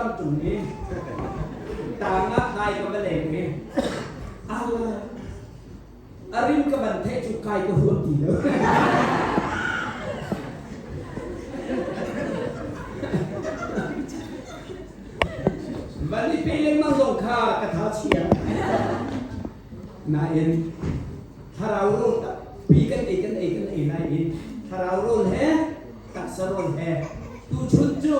tam tung i tang ah kai ka va leng i ala a rim ka van theih cu kai ka huam ti lo. Van i pe lengmang zong kha ka tha chia. Nain thlarau rawl pi kan ei kan ei kan ei lai i thlarau rawl he taksa rawl he tuchun cu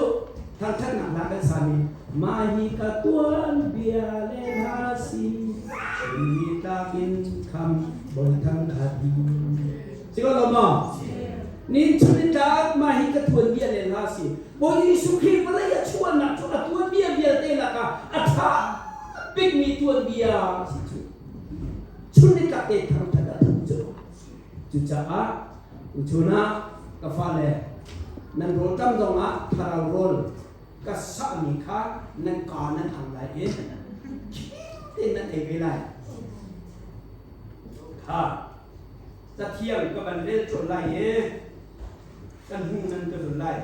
thangthatnak hla kan sami mah hi ka tuan bia le hla si chun tlak in kham bawi thang khat hi si ko lo maw nin chun in tlak mah hi ka tuan bia le hla si Bawi Jesuh Khrih vawlei a chuahnak cu a tuanbia vialte lakah a ṭha bikmi tuanbia a si cu. Chun nitlak te thangṭhat a thang cu. Cucaah tuchun ah ka fale nan rawlṭam zongah thlarau rawl ka sahmi kha nan kaa nan ang lai i khim tein nan ei ve lai. Kha cathiang ka van rel colh lai i kan hnu nan ka zul lai.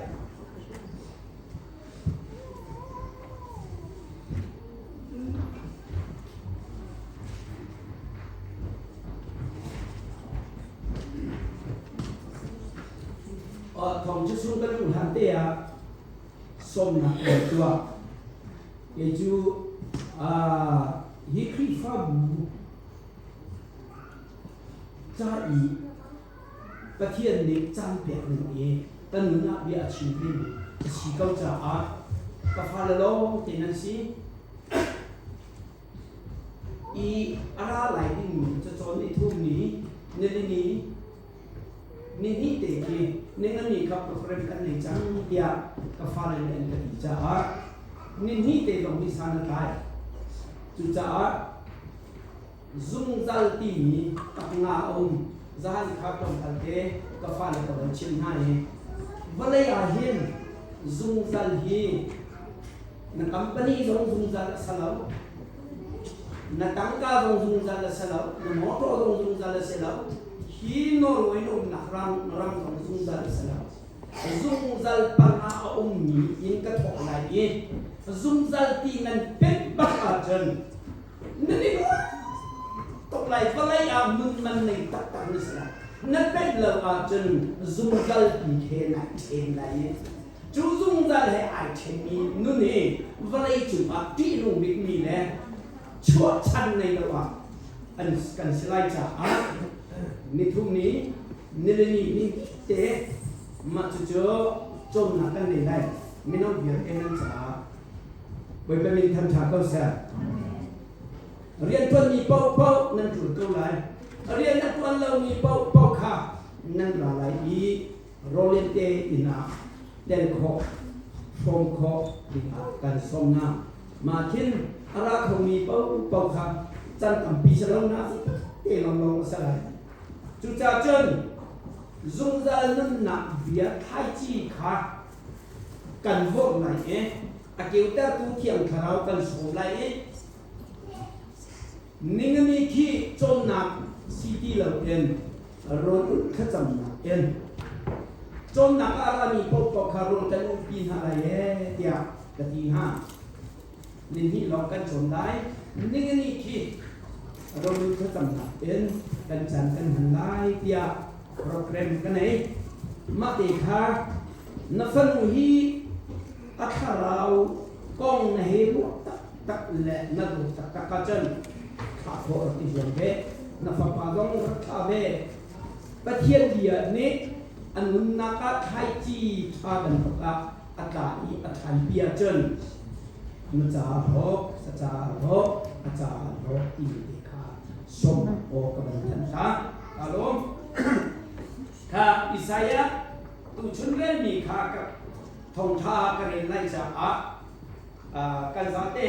Thong cu sung kan luh hlan te ah sawmnak kan tuah. Kei cu hi Khrihfabu ca i Pathian nih caan pek ning i kan nun ah bia a chim ding a si ko caah ka fale lawng te nan si. I a ra lai dingmi cacawn ni thum ni, nilini, ni hnih te khi ningani kha program kan nei cang tiah ka fale nih an ka ti caah ni hnih te zong hi san a tlai. Cucaah Zungzal timi taknga a um. Zahan kha tlawmpal te ka fale ka van chimh hna i vawlei ah hin zungzal hi na company zong zungzal a si lo, na tangka zong zungzal a si lo, na motor zong zungzal a si lo, hi Norway na umnak ram, ram zong zungzal a si lo. Zungzal panga a ummi in ka thawk lai i zungzal ti nan pet bak ahcun Nan i ruah tuk lai vawlei ah nun man nei taktak na si lai. Na pet lo ahcun zungzal pi he nai ṭhen lai i cu zungzal he ai ṭhenmi nun hi vawlei cungah ṭihnung bikmi le chuahchan nei lo ah an kan si lai caah nithum ni nilini ni te mah cucu cawmnak kan nei lai mino vialte nan caah Bawipa min than ṭha ko seh. Rianṭuanmi paohpaoh nan ṭul ko lai. Rian a ṭuan lomi paohpaoh kha nan ra lai i rawlin te inn ah tel khawh, hrawm khawh dingah kan sawm hna. Mah khin a ra khomi paohpaoh kha can tampi si lo na te lawnglawng a si lai. Cucaah cun zungzal nunnak bia thlaici kha kan vorh lai i a keutertu Thiang Thlarau kan sawm lai i ningani khi cawnnak si ti loin rawl ulh thlacamnak in cawnnak ah a rami paohpaoh kha rawl kan ulhpi hna lai ee tiah ka ti hna. Nihnih lawng kan cawn lai. Ningani khi rawl ulh thlacamnak in kan caan kan hman lai tiah program ka nei. Mah te kha na fanu hi a thlarau kong na he ruah taktak le na dawt taktak ahcun thlah khawh rak i zuam ve. Na fapa zong rak thlah ve. Pathian bia nih a nunnak ah thlaici ṭha bantuk ah a tla i a ṭhanpi ahcun na caah hlawk, sa caah hlawk, a caah hlawk timi te kha sawm aw ka van thanh hla. Ka lawm. Kha Isaiah tuchun relmi kha ka thawngṭha ka rel lai caah kan zate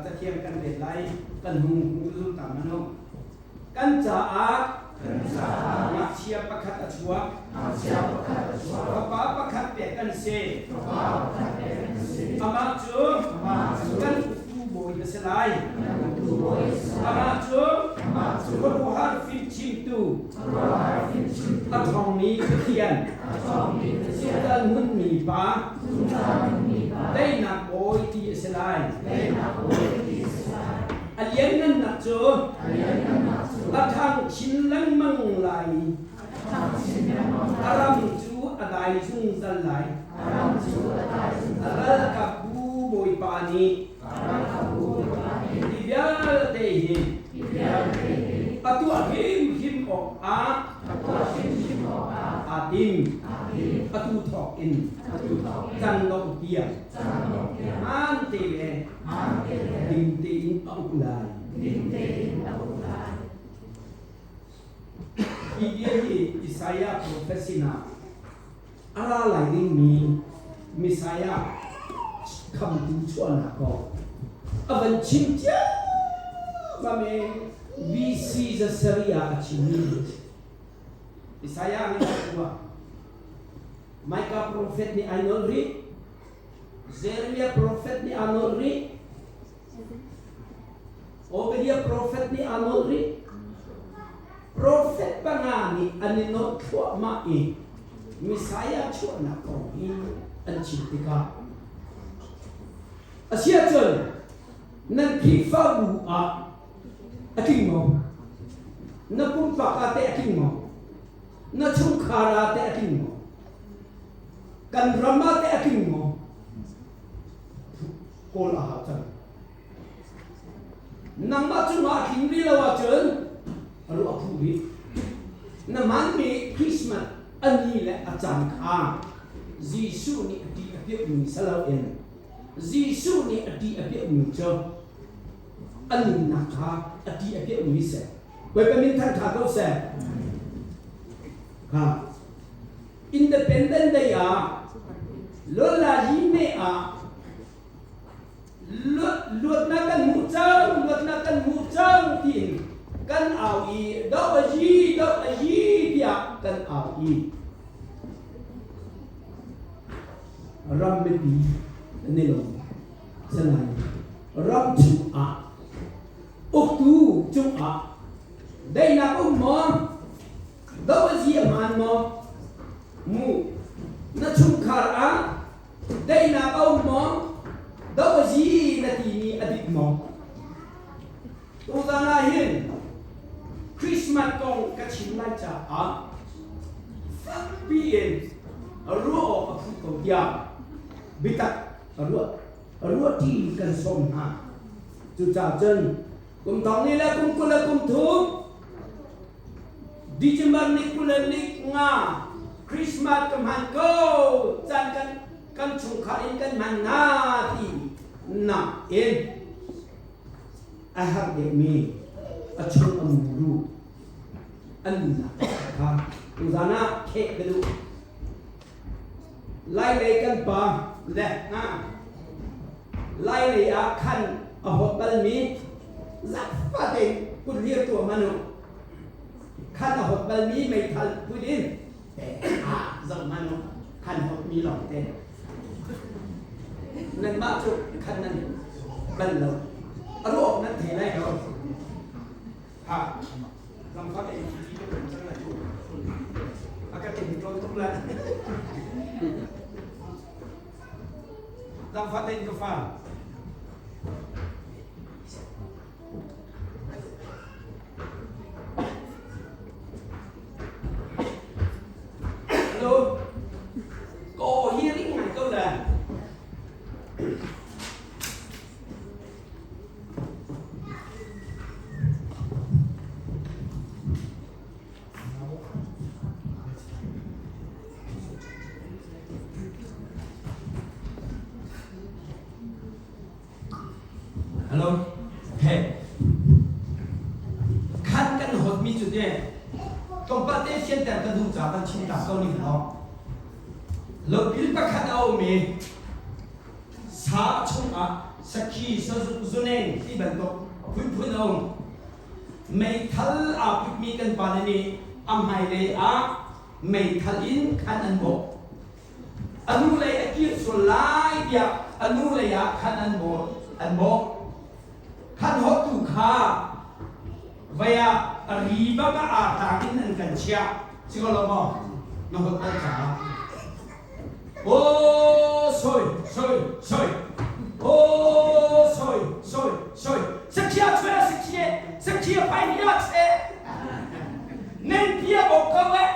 cathiang kan rel lai kan hung hung zul ta manu kan caah ngakchia pakhat a chuak fapa pakhat pek kan si amah cu kan uktu bawi a si lai amah cu khuaruahhar fimchimtu A ṭhawngmi Pathian, zungzal hmunmi Pa, Daihnak Bawi ti a si lai. A lianngannak cu a ṭhang chin lengmang lai i a ram cu a dai zungzal lai. Ralkapbu Bawipa nih hi vialte hi a tuah hrimhrim awkah aa tim. Atu thawk in can dongh tiang hmaan te le ding tein a uk lai. Hi bia hi Isaiah profet sinah a ra lai dingmi Messiah khamtu chuahnak kong a van chim ciammam i BC zasarih ah a chimmi Isaiah nih a tuah. Micah profet nih ai nawl rih. Jeremiah profet nih aa nawl rih. Obadiah profet nih aa nawl rih. Profet panga nih an i nawl thluahmah i Messiah chuahnak kong hi an chim tikah a si ahcun nan Khrihfabu ah a tling maw? Na pumpak ah teh a tling maw? Na chungkhar ah teh a tling maw? Kan ram ah teh a tling maw? Kawl a hau cang. Nangmah cungah a tling rih lo ahcun a ruah a phu rih. Na hmanmi Christmas a ni le a caan kha Jesuh nih a ṭih a piahmi si loin Jesuh nih a ṭih a piahmi cu a nunnak kha a ṭih a piahmi si. Bawipa min thangṭha ko seh. Ha. Independent Day ah Lola Yi ah Luatnak kan hmuh cang, luatnak kan hmuh cang tiin kan au i doh a yi, doh a yi tiah kan au i ram mipi an i lawm. Sinain ram chungah uktu cungah daihnak um maw? Doh a zi a hmaan maw? Mu na chungkhar ah Daihnak a um maw? Do a zi na timi a dik maw? Tuzan ah hin Christmas kong ka chim lai caah fakpi in ruah awk a phu ko tiah biatak ruah ruahṭi kan sawm hna. Cucaah cun kum thong ni le kum 20 le kum thum December ni 25 Christmas ka hman ko caan kan kan chungkhar in kan hman na ti nak in a herh deuhmi a chung a muru an nunnak kha tuzan ah kheh ka duh. Lailei kan pa le nga Lailei ah khan a hawt balmi zakfa tein kut hlir tuah man u. Khan a hawt balmi meithal put in ah zoh man u. Khan hawtmi lawng te. Nanmah cu khan nan bal lo. A ruah awk nan thei lai lo. Ha. Lamfak ei ti ti kan cang lai. A ka tin tlawm tuk lai. Lamfak tein ka fa. Hello. Ko hi ring ngai ko le. Hello. Hey. Khan kan hot mi cu te tlawmpal te fianter ka duh ca kan chim ta ko ning lo. Lopil pakhat a um i sa chungah sakhi zuneng ti bantuk phunphun a um. Meithal aa putmi kan pale nih a hmailei ah meithal in khan an bawh. A hnulei a kir sual lai tiah a hnulei ah khan an bawh. An bawh. Khan hawtu kha vei ah a ri bak ah aa tlak in an kan chiah. Si ko lo maw? Na hawt bal caah. Oh, soi, soi, soi. Oh, soi, soi, soi. Sakhia chue sakhie, sakhia pai nia che. Nen pia bok ko eh.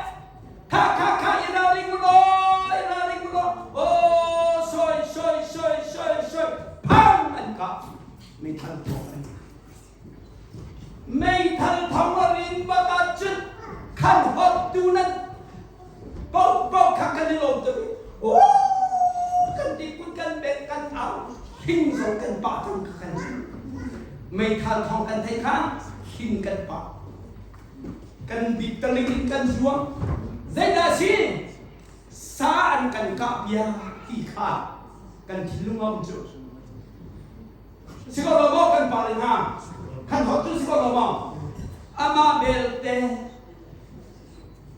Kha kha kha i ralring u law, i ralring u law. Oh, soi, soi, soi, soi, soi. Phang an kah. Meithal thawng an Meithal thawng a rin bak ahcun khan hottu nan paohpaoh kha kan i lawm tuk i kan ti kut kan bengh kan au hing zong kan pah cang kha kan si. Meithal thawng kan theih kha hing kan pah. Kan bik taling in kan zuang. Zeidah a si? Sa an kan kah piak ti kha kan thinlung a um cu. Si ko lo maw kan pale hna? Kan hot cu si ko lo maw? Amah belte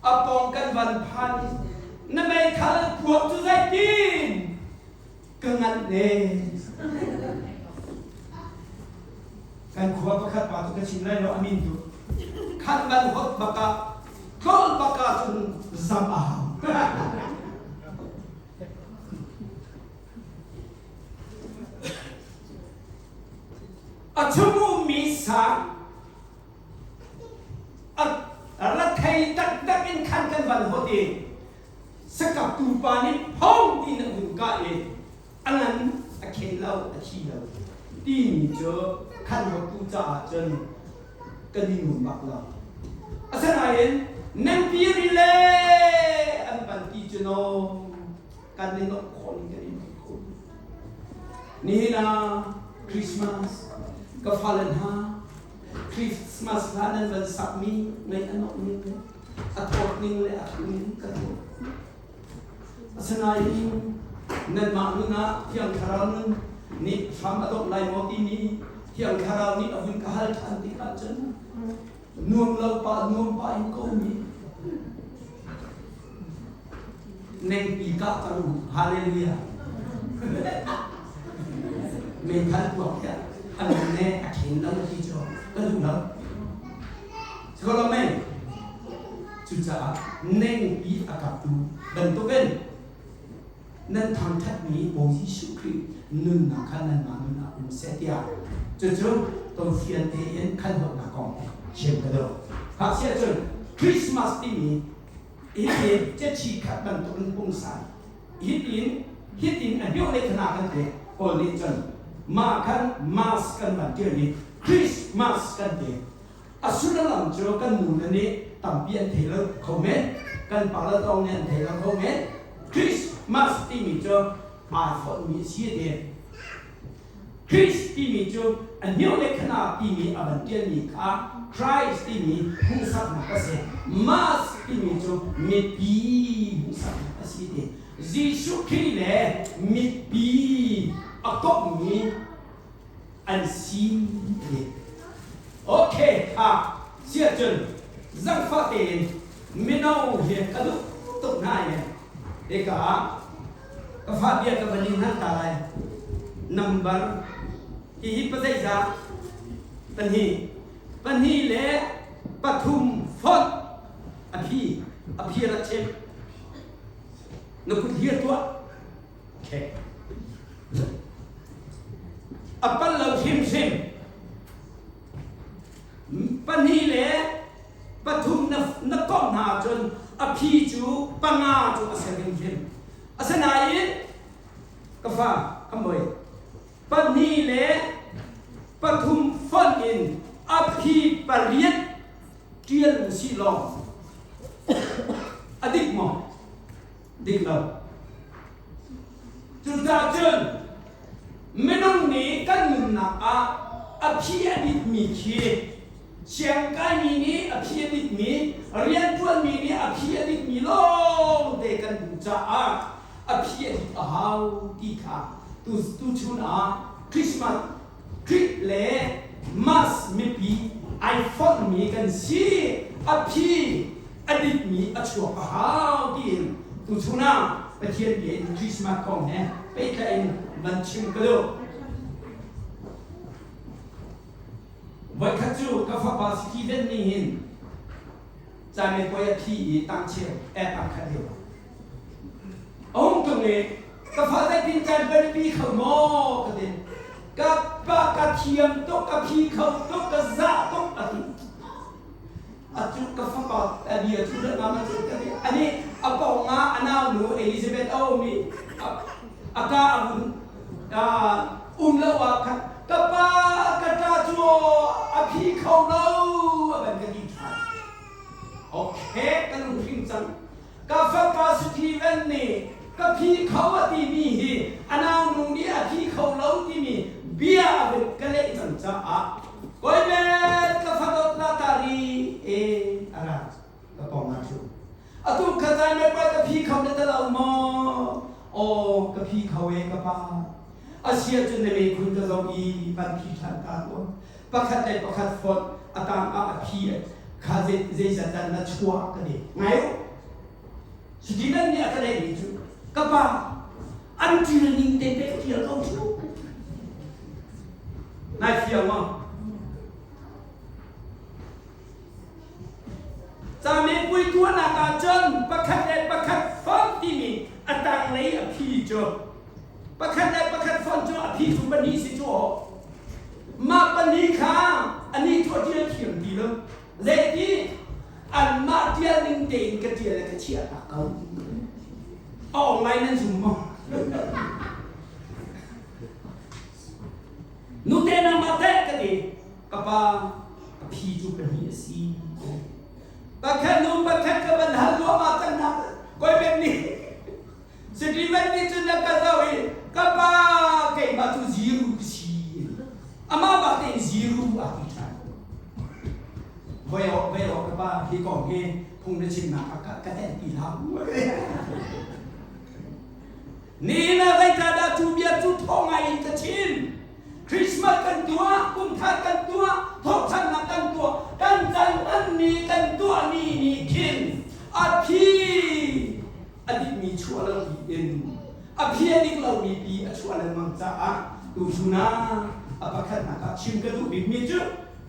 a pawng kan van phan i na meithal puak cu zeitin ka nganh ne. Kan khua pakhat pa cu ka chim lai lo a min cu khan van hot bak ah tlol bak ah cun zam a hau. A chung ummi sang a rethei taktak in khan kan van hot i sakaptu pa nih phong tiin a vun kah i a ngan a khen lo a thi lo timi cu khan hottu caah cun kan i nuam bak lo. Asinain nan pi ri le an van ti cu no kan i nuamh khawh ning kan i nuamh khawh. Nihin ah Christmas ka fale hna Christmas hla nan van sakmi ngaih a nuamh ning le a thawt ning le a thu ning ka thawt. Asinain nanmah nun ah Thiang Thlarau nun nih hram a dongh lai maw timi Thiang Thlarau nih a vun ka hal ṭhan tikah cun nuam lo pah nuam pah in ka um i nengpi kah ka um. Hallelujah. Meithal puak hi a nung ne a khen lo ti cu ka duh lo. Sikolo mei cucaah nengpi a kaptu bantukin nan thangṭhatmi Bawi Jesuh Khrih nunnak kha nanmah nun ah um seh tiah cucu tawifian tein khan holhnak kong chim ka duh. Ngakchia cun Christmas timi hitin cachi khat bantukin pungsan hitin hitin a hnioh le khana kan ti Paul nih cun mah khan mass kan van ṭial i Christmas kan ti. A sullam cu kan nu le nih tampi an thei lo kho men, kan pa le tawng nih an thei lo kho men. Christmas timi cu aa fonhmi a si ti. Christ timi cu a hnioh le khana timi a van ṭialmi kha Christ timi hmuhsaknak a si. Mass timi cu mipi hmuhsaknak a si ti. Jesuh Khrih le mipi a komhmi an si ti. Okay, kha siah cun zangfah tein mino hi ka duh tuk hna i hika ah ka fa bia ka van in hal ta lai. Number hihi pazeizah pahnih pahnih le pathum fonh a phi a phi rak chim na kut hlir tuah Okay. A pal lo hrimhrim. Pahnih le pathum na, na komh hna ahcun a phi cu panga cu a si hrimhrim. Asinain ka fa ka moi pahnih le pathum fonh in a phi pariat ṭial u sih law a dik maw? Dik lo. Cucaah cun minung nih kan nunnak ah a phi a dikmi khi siangkaimi nih a phi a dikmi, rianṭuanmi nih a phi a dikmi lawngte kan duh caah a phi a dik a hau ti kha tuchun ah Christmas Khrih le Mass mipi ai fonhmi kan si. A phi a dikmi a chuak a hau tiin tuchun ah Pathian bia in Christmas kong he pehtlaih in van chim ka duh. Voikhat cu ka fapa Steven nih hin camipuai a phi i tangcheu eh tangkhat lio a hung tlung. tung i ka fa zeitin caan paripi kho maw ka ti. Ka pa ka thiam tuk, ka phi kho tuk, ka zah tuk a ti. Atu ka fapa a bia cu dah ma cu ka ti. Ani a pawng ah a nau nu Elizabeth a um i a ka a vun um lo ah khan ka pa ka ṭa cu a phi kho lo a van ka ti ṭhan. Okay, ka lungfim cang. Ka fapa Stephen nih ka phi kho a timi hi a naunu nih a phi kho lo timi bia a vun ka leh cang caah Koimet ka fadawt la tari e a ra ka pawng ah ṭhu. Atu kha caan mai ka phi kho na ta lo maw? Aw ka phi kho e ka pa. Asia cun na mekhun ka zoh i van phi ṭhan ta tuah. Pakhat le pakhat fonh a tang ah a phi kha zeizat dah na chuah ka ti. Ngai u. Stephen nih a ka lehmi cu ka pa an ṭil ning te pe ka ṭial ko cu. Nai fiang maw? Camepui tuahnak ah cun pakhat le pakhat fonh timi a tanglei a phi cu pakhat le pakhat fonh cu a phi cu pahnih si cu aw. Mah pahnih kha anih cu a ṭial thiam ti lo. Zeiti anmah ṭial ning tein ka ṭial le ka chiah tak ko. A awng ngai nan zum maw? Nute nangmah teh ka ti. Ka pa a phi cu pahnih a si. Pakhat nu pakhat ka van hal ruahmah cang hna. Koi ben nih Stephen nih cun a ka zoh i ka pa keimah cu zero ka si. Amah bak tein zero aa ti ṭhan. Voi awk voi awk ka pa hi kong hi phung na chimnak ah ka tenh ti hlah. Nihin ah zeicahdah cu bia cu thaw ngai in ka chim? Christmas kan tuah, kumthar kan tuah, thawhṭhannak kan tuah, kan can hmanmi kan tuahmi nih khin a phi a dikmi chuah lo in a phi a dik lomi pi a chuah lengmang caah tuchun ah a pakhatnak ah chim ka duh bikmi cu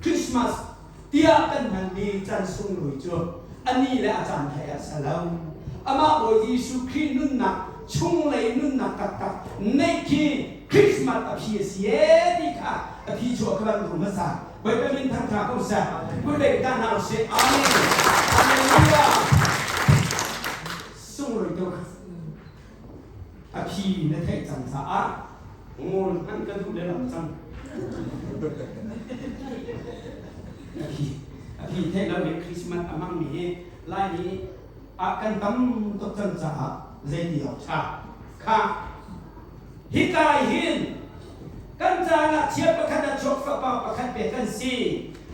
Christmas tiah kan hmanmi can sunglawi cu a ni le a caan he a si lo. Amah Bawi Jesuh Khrih nunnak chunglei nunnak taktak neih khi Christmas a phi a si ee ti kha a phi chuah ka van duh hmasa. Bawipa min thangṭha ko seh. Kut ta hna usih. Amen. Hallelujah. Sunglawi tuk. A phi na theih cang caah ngol hmanh ka duh le lam cang. A phi a phi theih lo in Christmas a hmangmi hi Laimi ah kan tam tuk cang caah zeiti awk ṭha. Kha hika hin kan caan ah chia pakhat a chuak fapa pakhat pe kan si.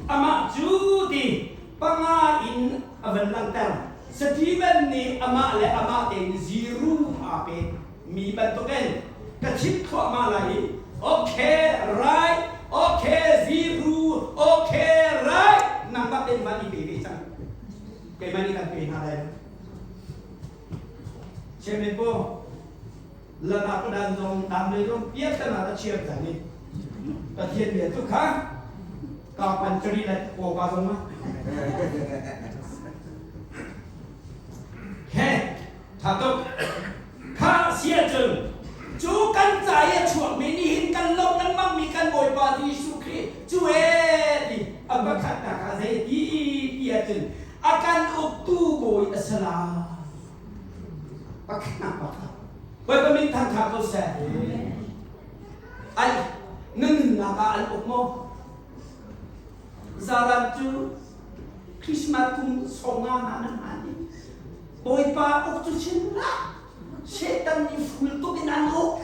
Amah cu ti panga in a van langhter. Stephen nih amah le amah tein zero aa pek mi bantukin ka chim thluahmah lai i okay right okay zero okay right nangmah tein van i pe ve cang keimah nih kan pe hna lai Chairman po lana ka dan zong dam le zong piak kana ta chiam ta ni Pathian bia tu kha ka pan chari la ko pa zong ma he tha tuk kha sia cun cu kan ca i a chuakmi nih hin kan lawmh lengmangmi kan Bawipa Jesuh Khrih cu e ti a pakhatnak ah zei ti ti ahcun a kan uktu bawi a si lai pakhatnak pakhat Bawipa min thangṭhat ko seh ai na nunnak ah an uk maw Zaran cu Christmas kum 50 hna nan hman i Bawipa uk cu chim hlah Satan nih ful tuk in an uk.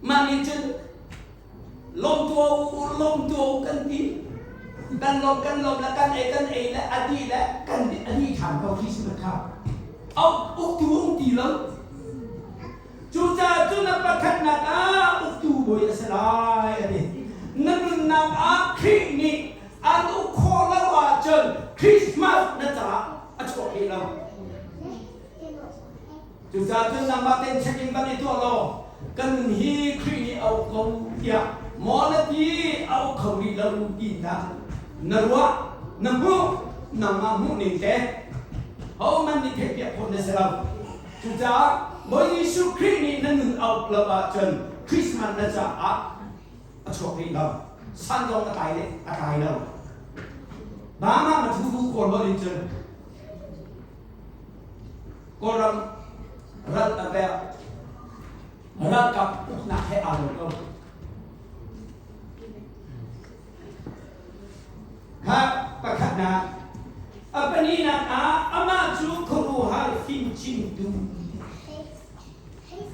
Mah nih cun lawm tuah u lawm tuah u kan ti. Kan lawm kan lawm le kan ei kan ei le a dih le kan a dih ṭhan ko Christmas kha. Au uktu um ti lo. Cucaah cun a pakhatnak ah uktu bawi a si lai a ti. Na nunnak ah Khrih nih an uk khawh lo ahcun Christmas na caah a chuak hlei lo. Cucaah cun nangmah tein check-in van i tuah law kan nun hi Khrih nih a uk ko tiah maw na ti a uk kho rih lo ti dah na ruah na hmuh nangmah hmuh ning te. Hohmanh nih theihpiak khawh na si lo. Cucaah Bawi Jesuh Khrih nih na nun auh lo ahcun Christmas na caah a chuak rih lo. San zong a tlai le a tlai lo. Bama ma thu bu kawl holh in cun Kawlram ral a ralkap uknak he aa lo ko. Kha pakhatnak a pahnihnak ah amah cu khuaruahhar fimchimtu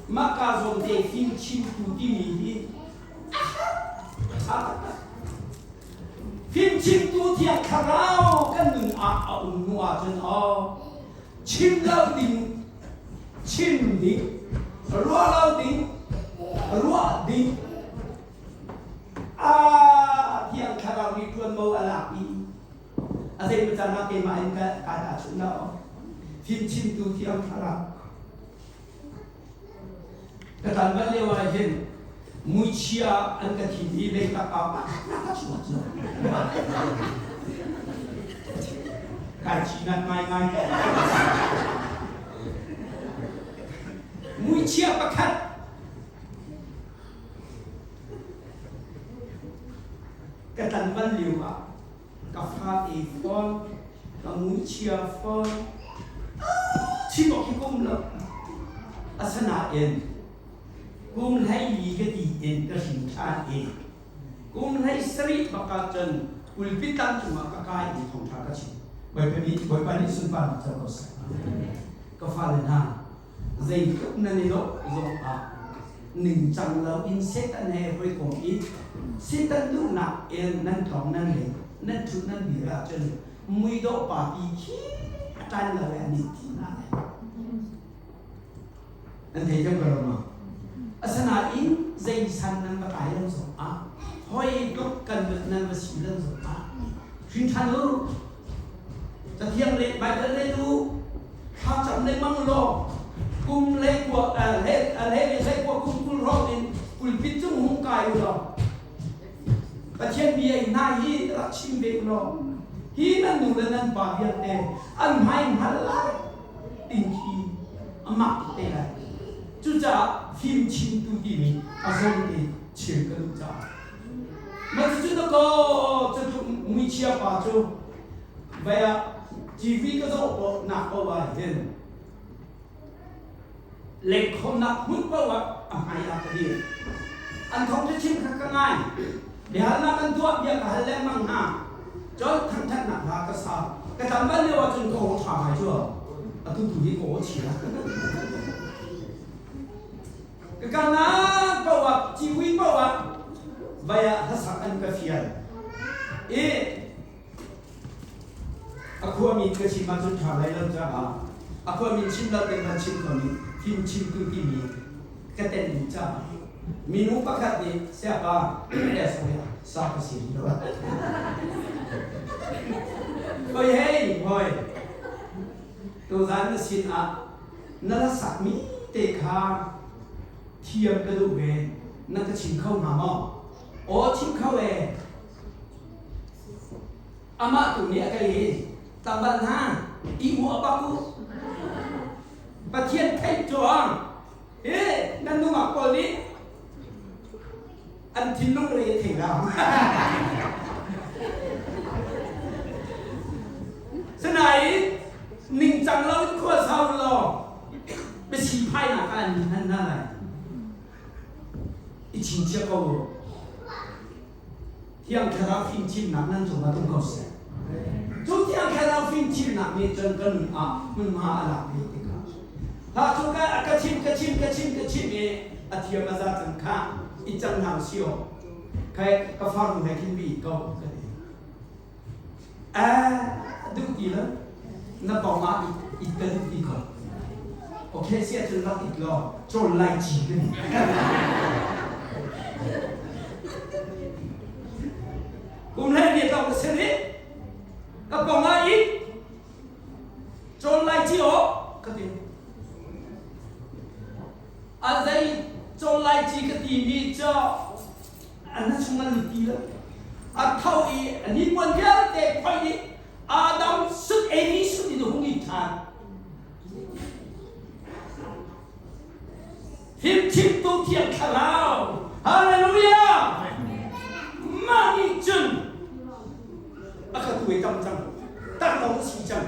mahka zawnte fimchimtu timi hi a ṭha taktak. Fimchimtu thiang thlarau kan nun ah a um hnu ahcun aw chim lo ding chim ding ruah lo ding ruah ding Ah, thiang thlarau nih ṭuanvo a lak i a zeimaw caan ah keimah in ka ka tahchunh lo. Fimchimtu thiang thlarau. Ka tlanval lio ah hin muichia an ka thim i leitak ah pakhat ka chuah cu. Kai chi nat ngaingai. Muichia pakhat Ka tlanval lio ah ka fate fawn, ka muichia fawn, chim awk hi ka um lo. Asinain kum 14 ka ti in ka hrin ṭhan i kum 17 bak ah cun pulpit tlang cungah ka kai i thawngṭha ka chim. Bawipa nih Bawipa nih sunparnak co ko seh. Ka fale hna, Zeitluk nan i lawh zongah ningcang loin Satan he hawikom i Satan duhnak in nan tlawng nan leng nan ṭhut nan dir ahcun muidawh pa pi khi a ṭan lo i an i ti hna lai. Nan thei thiam ko lo maw? Asinain zei san nan va kai lo zongah hoi tluk kan nan va si lo zongah hrin ṭhan u. Cathiang le Baibal rel u. Thlacam lengmang law kum 19 hlei le 19 kum 20 hrawng in pulpit cung hung kai u law Pathian bia in hna hi rak chim ve u law hi nan nu le nan pa vialte an hmai hngal lai tin khi amah te lai. Cucaah fim chimtu timi a zawn te chim ka duh caah. Mah cucu na kaw cu muichia pa cu Vai ah TV ka zoh paoh nak paoh ah hin lengkhawmnak hmun paoh ah a hmai ah ka dir. An thawngṭha chim kha ka ngai. Biahalnak an tuah, bia ka hal lengmang hna. Cun thangṭhatnak hla ka sa. Ka tlangval lio ah cun ka aw ṭha ngai cu. Atu tu hi ka aw chia. Ka kalnak paoh ah, civui paoh ah vai ah hlasak an ka fial. I A khuami ka chim ahcun ṭha lai lo caah a khuami chim lo ding van chim ko nih fimchimtu timi ka tenh dih caah minu pakhat nih sayapa eh sorry sa ka si rih lo. Hoi hei hoi tuzan na sin ah na la sakmi te kha thiam ka duh ve na ka chim kho hnga maw? Aw chim kho e. Amah tu nih a ka leh. Tlangval hna, i uah bak u. Pathian theih cuang. Hi nan nungak pawl nih an thinlung re a thei lo. Sinain ningcang lo in khua sau law biasi phainak ah an hman hna lai. I chingchiah ko u. Thiang Thlarau fimchimnak nan cungah tlung ko seh. Cu Thiang Thlarau fimchimnak nih cun ka nun ah hmunhma a lak ve tikah hlah cu ka ka chim ka chim ka chim ka chim i a thiam a za cang kha i cang hna usih aw kai ka farnu he khin bi ko ka ti. Eh duh ti lo na pawng ah it ka duh ti ko. Okay si ahcun rak it law cawl lai ci ka ni. Kum hlei ni tong ka si rih. Ka pawng ah it cawl lai ci aw ka ti. A zei cawl lai ci ka ti mi cu an chung an lut ti lo. A tho i a hnipuan vialte phoih dih. Adam sut ei mi sut in a hung i ṭhan. Fimchimtu Thiang Thlarau. Hallelujah! Mah nih cun a ka tuai tam cang. Tak lawng si cang.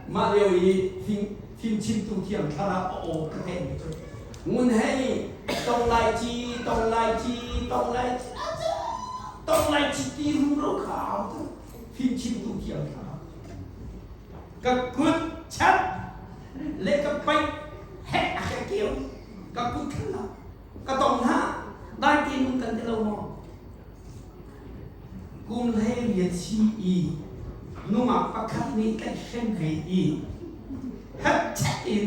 Mah lio i fimchimtu Thiang Thlarau a aw ka theih mi cu ngun hei tong lai ci tong lai ci tong lai ci tong lai ci ti rumro kha au tu fimchimtu Thiang Thlarau ka kut chat le ka paih heh a ka keu ka kut khan la ka tong hna dai te nung kan ti lo maw kum hlei riat si i nungak pakhat nih tlaihhrem ve i het chet in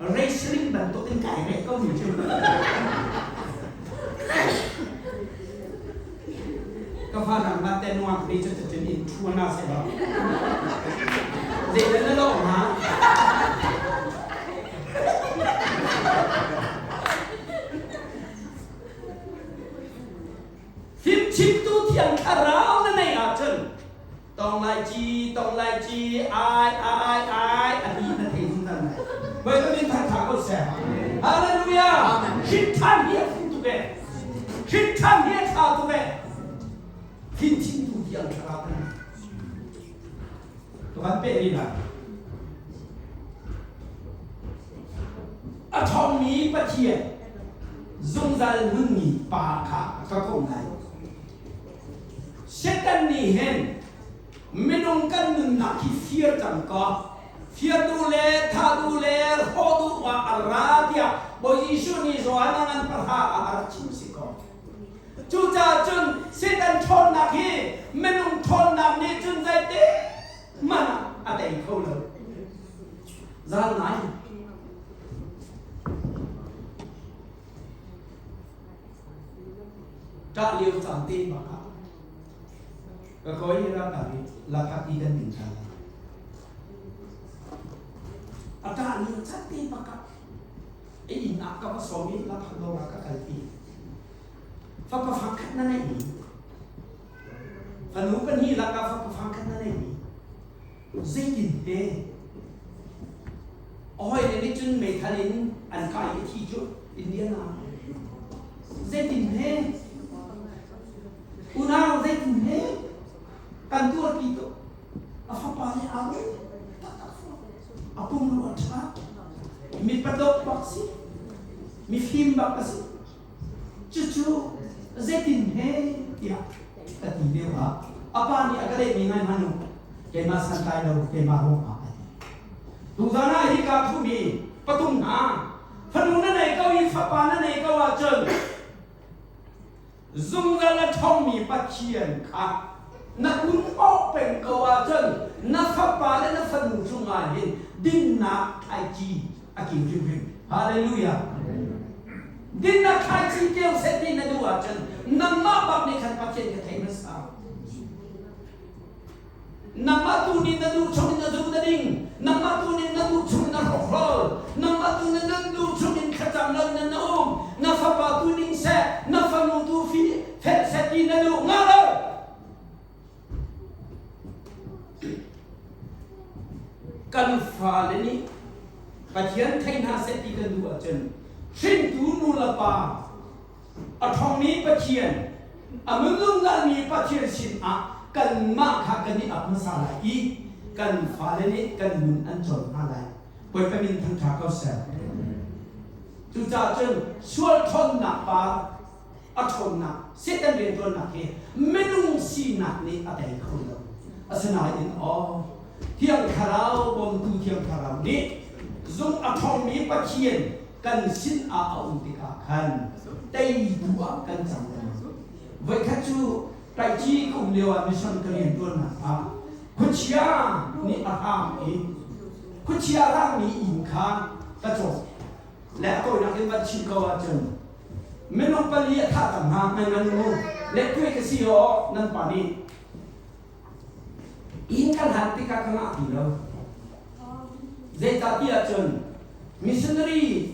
wrestling bantuk in kai reh ko mi cu ka fa nang ma te nuang ni cu cun in thu na se lo zei na lo ma Fimchimtu Thiang Thlarau na neih ahcun tong lai ci tong lai ci ai ai ai a ti na thei zungzal lai. Bawipa min thangtha ko seh. Hallelujah. Hrin ṭhan hi a fim tuk e. Hrin ṭhan hi a ṭha tuk e. Fimchimtu Thiang Thlarau na nei. Tukan peh rih lai. A ṭhawngmi Pathian zungzal nunmi pa kha a ka kawh lai. Satan nih hin minung kan nunnak hi fir cang kaw firtu le thahtu le hrawhtu ah a ra tiah Bawi Jesuh nih Johan a ngan pahra ah a rak chim si kaw. Cucaah cun Satan ṭhawnnak hi minung ṭhawnnak nih cun zeite hmanh ah a tei kho lo. Zal ngai. Ṭah lio caan te bak ah ka kawi ralkap nih lakhak i kan din ṭhan. A ṭah lio caan te bak ah inn ah ka va sawm i lakhak dawr ah ka kalpi. Fapa fangkhat na neihmi fanu pahnih lakah fapa fangkhat na neihmi zeitin te a hawile nih cun meithal in an kai i thi cu Indiana zeitin he unau zeitin he kan tuarpi tuk a fapa le aa taktak a pumrua ṭha mi padawk bak si mifim bak a si Cucu zeitin he tiah ka ti lio ah a pa nih a ka lehmi ngai hmanh u keimah santlai lo keimah ruangah a ti. Tuzan ah hika thumi patung hna fanu na nei ko i fapa na nei ko ahcun zungzal a ṭhawngmi Pathian kha na un awh peng ko ahcun na fapa le na fanu cungah hin dinnak thlaici a kim hrimhrim. Hallelujah. Dinnak thlaici keu seh ti na duh ahcun nangmah bak nih khan Pathian ka thei hmasa. Nangmah tu nih na duh chung in na zum na ding. Nangmah tu nih na duh chung in na hrokhrawl. Nangmah tu nih na duh chung in thlacam lo in na um. Na fapa tu ning seh, na fanu tu fi fel seh ti na duh nga lo. Kan fale nih Pathian thei hna seh ti kan duh ahcun hringtu nu le pa a ṭhawngmi Pathian, a nunzungzalmi Pathian sinah kanmah kha kan i ap hmasa lai i kan fale nih kan nun an cawn hna lai. Bawipa min thangṭha ko seh. Cucaah cun sual ṭhawnnak pa a ṭhawnnak Satan rianṭuannak hi minung sinak nih a tei kho lo. Asinain aw Thiang Thlarau bawmtu Thiang Thlarau nih zung a ṭhawngmi Pathian kan sin ah a um tikah khan teitu ah kan cang lai. Voikhat cu Taici ka um lio ah mission ka rianṭuannak ah khuachia nih a hram i khuachia hrammi inn kha ka cawk. Le a tawinak in van chim ko ahcun minung pali a thah cang hna ngai ngan mu le kuai ka si aw nan pa nih inn kan han tikah ka ngah ti lo zeicahtiah cun missionary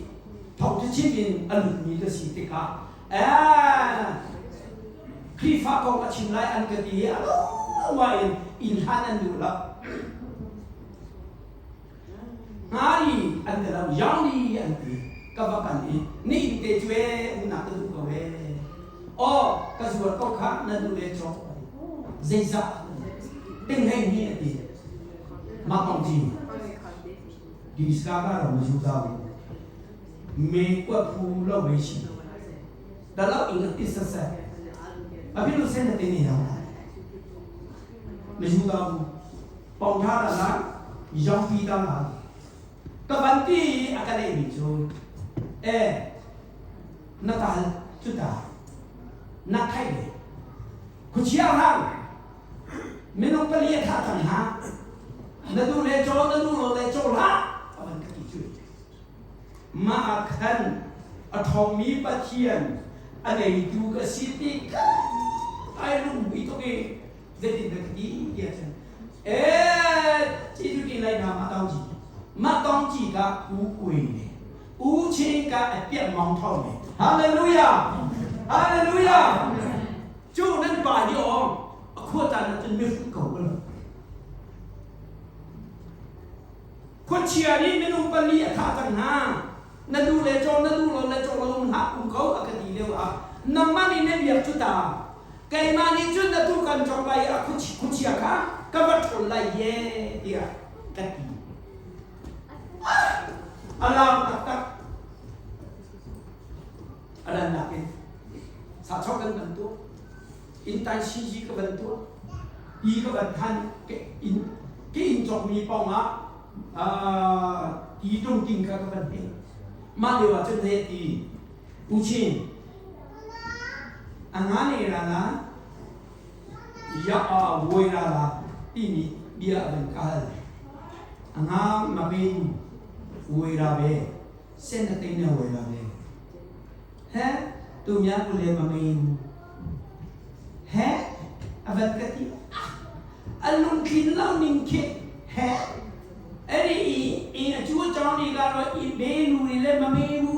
thawngṭha chim in a lutmi ka si tikah Khrihfa kong a chim lai an ka ti i a in inn hlan an duh lo. Ngari an ti lo, Yangli an ti. Ka va kal i ni inn te cu ee umnak ka duh ko ee. Aw ka zuar ko kha na duh le cawk. Zeizah ting hei hi a ti. Mah kong ci di ska ka ro mu zau me kwa phu lo me shi. Da lo ing a ti sa sa. A bilu sen na ti ni na. Me zu da bu. Pong tha da la yong pi da la. Ka van ti i a ka lehmi cu, E, na tal cu ta, na khaih ve. Khuachia hang, minung pali a thah cang hna. Na duh le caw, na duh lo le caw hlah, a van ka ti cu. Mah ah khan a ṭhawngmi Pathian a neitu ka si ti kha ai lungmui tuk i zeitin dah ka ti tiah cun ee ci cu ti lai na ma tong ci ma tong ci ka u kui ne u chin ka a piak mong thong ne. Hallelujah, hallelujah. Cu nan pa hi ong a khua caan ah cun mihrut ko ko lo. Khuachia nih minung pali a thah cang hna. Na duh le caw, na duh lo le caw lo um hlah, um ko a ka ti lio ah nangmah nih na biak cu ta. Keimah nih cun na tu kan cawk lai i a khuachia kha ka va ṭhawl lai ye tiah ka ti. A laam taktak. A lannak in sachok kan bantuk, inn tai siji ka bantuk, i ka van than in ke inn cawkmi pawng ah ti tungting kha ka van hmeh. Mah lio ah cun he ti U Chin a nga ne ra la ya a woi ra la timi bia a van ka hal. A nga ma pe woi ra ve sen na te ne woi ra ve. He tu mya ku le ma mein he a van ka ti a lungthin lo ning khi he eri i i a chu chong ni ga ro i be nu ni le ma me mu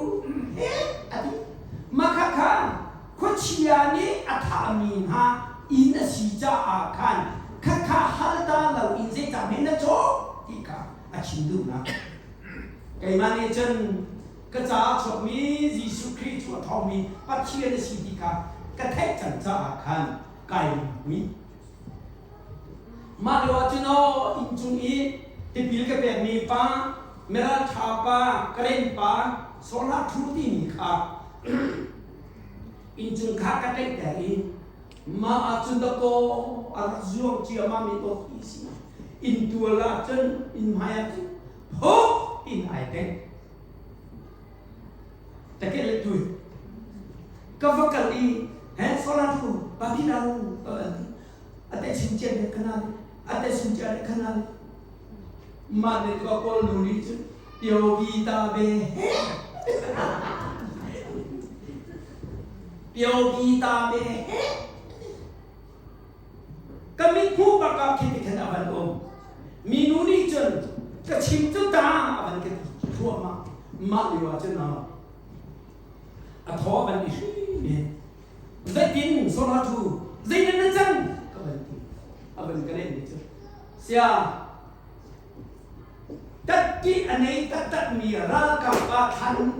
he a ti ma kha kha khuachia nih a thahmi hna inn a si caah khan kha kha hal ta lo in zeicah men na cawk ti kha a chim duhnak. Keimah nih cun ka caah chuakmi Jesuh Khrih cu a ṭhawngmi Pathian a si ti kha ka theih cang caah khan kai lungmui. Mah lio ah cun aw inncung i tipil ka pekmi pa, miralṭha pa, Karen pa, Sola Thu timi kha inncung kha ka tlaihter i mah ah cun dakaw a rak zuang ciammam in aw ti si. Inntual ah cun inn hmai ah cun phuk in ai teng. Takeh le tui ka va kal i he sola thu pa pi la u ka van ti ate chim cian le kana le ate chim cian le kana le mah ne ka kawl nu nih cun pio bi ta be he pio bi ta be he Ka mithmuh bak ah khi ti khan a van um. Minu nih cun ka chim cu ta a van ka ti thluahmah. Mah lio ah cun a thaw a van i hri men. Zeitin sola thu zeitin na cang ka van ti. A van ka leh ni cu. Sia Tatki a nei taktakmi ralkap ah thlan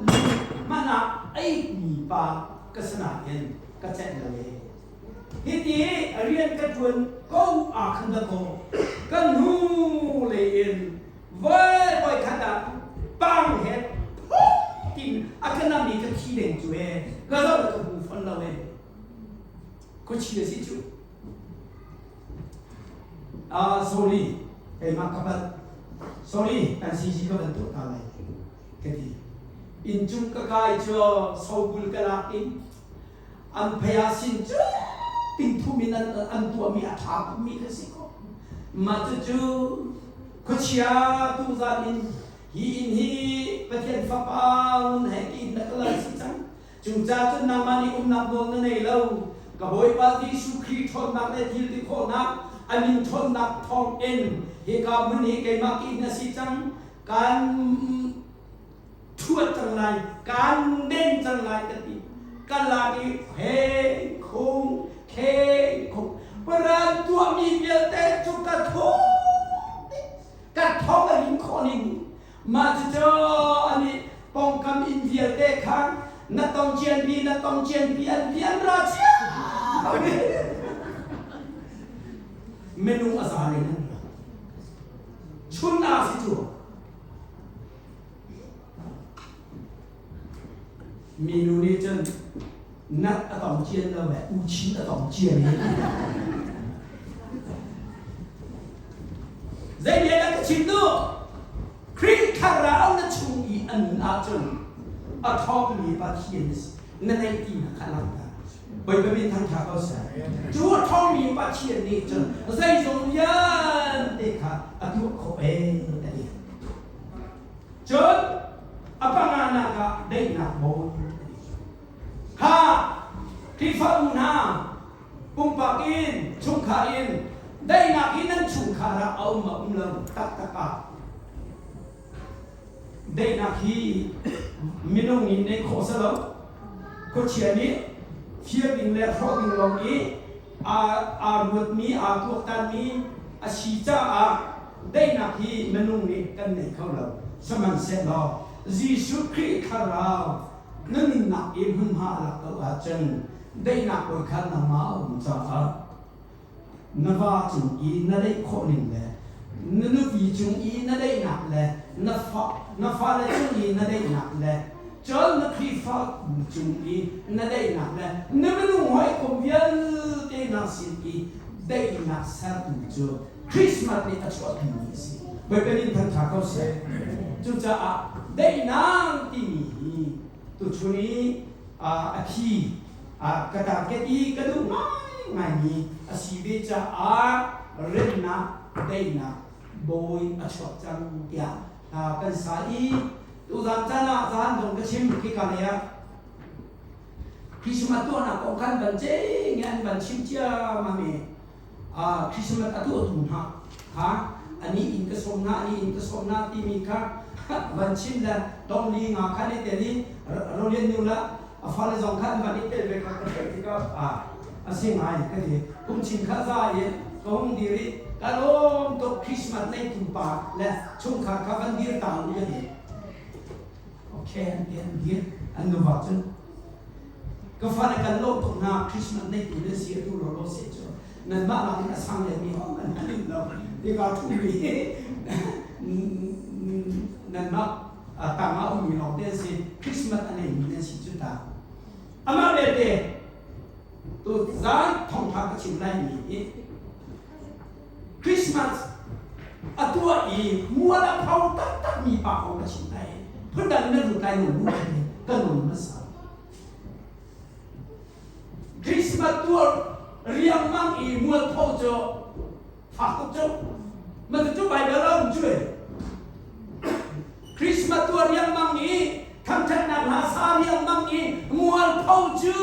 hmanh ah ei mi pa ka si nain ka celh lo ee. Hiti rian ka ṭuan ko ah khan dakaw ka hnu lei in voi voi khat ah pang he tin a ka nam i ka thi deng cu ee ka zoh le ka hmu fon lo ee. Khuachi a si cu. Ah sorry keimah ka palh. Sorry kan CC ka van tuah ta lai ka ti. Inncung ka kai cu sobul ka lak in an phei ah sin cu tingthum in an, an tuahmi a ṭha tukmi kha si ko. Mah cucu khuachia tuzan in hi inn hi Pathian Fapa ngun he ki na ka lal si cang. Cucaah cun nangmah nih umnak nawl na nei lo. Ka Bawipa Jesuh Khrih ṭhawnnak le thil ti khawhnak, a min ṭhawnnak thawngin hika hmun hi keimah ki na si cang. Kan ṭhuat cang lai, kan den cang lai ka ti. Ka lak i he khung, khe khung. Paran tuahmi vialte cu ka thawng. Ka thawng a rin khawh ning. Mah cucu an i pawngkam inn vialte kha na tong cianpi na tong cianpi an ti an ra cio. Minung a za len an ra. Chun ah si cu. Minu nih cun nat a tong cian lo le uchin a tong cian he. Zei bia dah ka chim duh? Khrih thlarau na chung i a nun ahcun a ṭhawngmi Pathian na si. Na neih tinak kha langhter. Bawipa min thangṭha ko seh. Cu a ṭhawngmi Pathian nih cun zeizong vialte kha a tuah khawh ee a ti. Cun a panganak ah daihnak bawi a ti. Kha Khrihfabu hna pumpak in chungkhar in daihnak hi nan chungkhar ah a um a um lo taktak ah daihnak hi minung in neih khawh si lo. Khuachia nih fir ding le hrawh ding lawng i aa ruatmi, aa tuaktanmi a si caah daihnak hi minung nih kan nei kho lo. Sihmanhsehlaw Jesuh Khrih Thlarau na nunnak i hmunhma a lak ko ahcun daihnak bawi kha nangmah a um caah na va cung i na daih khawh ning le na nupi cung i na daihnak le na fa na fale cung i na daihnak le cun na Khrihfa cung i na daihnak le na minung hawikom vialte hna sin i daihnak sertu cu Christmas nih a chuahpimi a si. Bawipa nih thangṭha ko seh. Cucaah daihnak timi hi tuchun i a thi ka target i ka duh ngaingaimi a si ve caah remnak daihnak bawi a chuak cang tiah kan sa i Tuzan caan ah zan dong ka chim khika lei ah Christmas tuahnak kong khan van ceng an van chim ciammam i Christmas a tuahtu hna kha ani in ka sawm hna ani in ka sawm hna timi kha van chim le dong li nga khan i tel i rolian nu la a fale zong kha an van i tel ve kha ka theih tikah a si ngai ka ti kum chin kha za i ka hung dir i ka lawm tuk Christmas nei tu pa le chungkhar kha van dir ta u ka ti okay an ti an dir an nuva cun ka fale kan lawm tuk hna Christmas nei tu nan si atu lo lo se cu nanmah nakin a sang le mi hong an han lo tika thu mi nanmah tang ah ummi lawng te si Christmas a nei mi nan si cu ta amah belte tu zan thawngtha ka chim lai mi hi Christmas a tuah i mual a pho taktak mi pa kong ka chim lai. Phundang in na lut lai lo mu ka nawl hmasa. Christmas tuah riangmang i mualpho cu fak tuk cu. Ma cu Bible a um cu e. Christmas tuah riangmang i thangṭhatnak hla sa riangmang i mualpho cu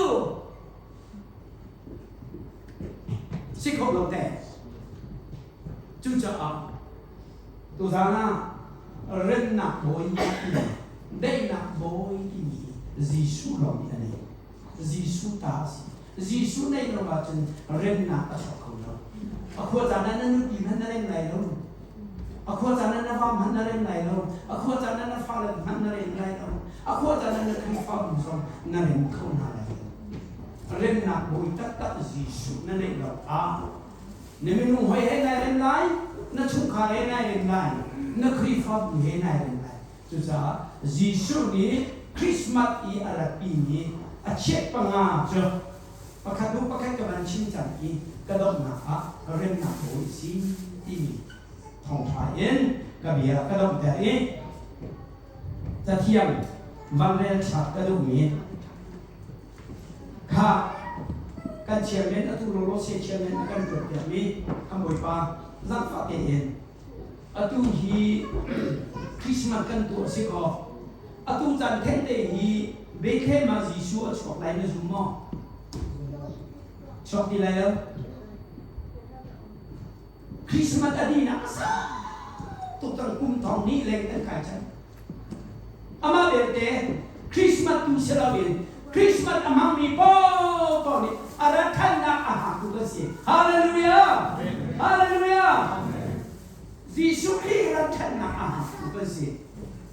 si kho lo te. Cucaah tuzaan ah remnak bawi timi daihnak bawi timi Jesuh lawng nih a nei. Jesuh ta a si. Jesuh neih lo ahcun remnak a chuak kho lo. A khua caan ah na nupi hmanh na rem lai lo. A khua caan ah na va hmanh na rem lai lo. A khua caan ah na fale hmanh na rem lai lo. A khua caan ah na Khrihfabu zong na rem kho hna lai lo. Remnak bawi taktak Jesuh na neih lo ah na minung hoi he nai rem lai, na chungkhar he nai rem lai, na Khrihfabu he nai rem lai. Cucaah Jesuh nih Christmas i a ratpimi a chiat panga cu pakhat hnu pakhat ka van chim cang i ka donghnak ah remnak bawi a si timi thawngṭha in ka bia ka donghter i cathiang van rel thlak ka duhmi kha kan chairman atu lawlaw se chairman a kan tuahpiakmi kan bawipa zaangfah tein atu hi Christmas kan tuah si kaw atu caan thengte hi Bethlehem ah Jesuh a chuak lai na zum maw? Chuak ti lai lo. Christmas a dihnak a sau tuk cang kum thong hnih leng kan kai cang. Amah belte Christmas tu si loin Christmas a hmangmi paohpaoh nih a rat ṭhannak a hngaktu kan si. Hallelujah! Hallelujah! Jesuh Khrih rat ṭhannak a hngaktu kan si.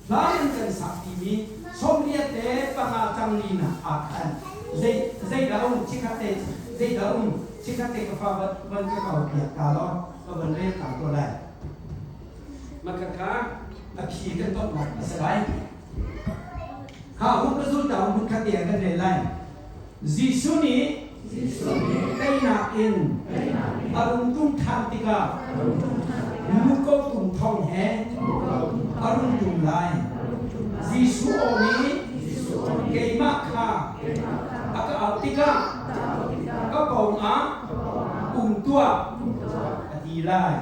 Hla in kan sak timi 85 cang linak ah khan zei zeidah um chikkhat te zeidah um chikkhat te ka fa van ka kau piak ta law ka van rel ta ko lai. Makhakha a phi kan tonnak a si lai. Kha hun ka zul ta hun khat te kan rel lai. Jesuh nih teinak in a rung tum ṭhan tikah muko tum thong he a rung tum lai. Jesuh aw nih keimah kha a ka auh tikah ka pawngah um tuah a ti lai.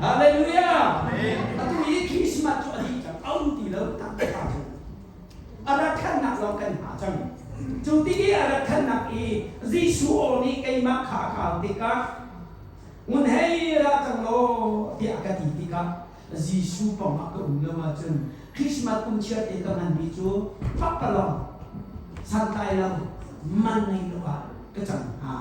Hallelujah! Atu i Christmas cu a dih cang, a um ti lo tak tak. A rat thannak lawng kan hngah cang. Cu ti i a rat thannak i Jesuh aw nih keimah kha a kau tikah ngun hei ra cang law tiah a ka ti tikah Jesuh pawngah ka um lo ahcun Christmas kum chiar te ka nganmi cu fakpalong santlai lo man ngei lo ah ka cang hnga.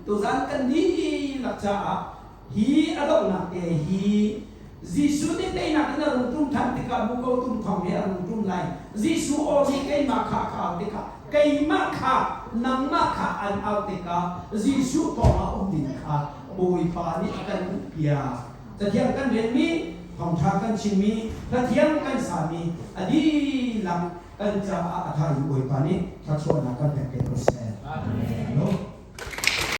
Tuzan kan dihlak caah Hi a donghnak te hi Jesuh nih teinak in a rung ṭum ṭhan tikah muko tum thawng he a rung ṭum lai. Jesuh aw nih keimah kha a ka auh tikah keimah kha nangmah kha an auh tikah Jesuh pawngah um ding kha Bawipa nih a kan duhpiak. Cathiang kan relmi, thawngṭha kan chimmi, hlathiang kan sami a dihlak kan caah a ṭha in Bawipa nih thluachuahnak kan pek te ko seh. Amen.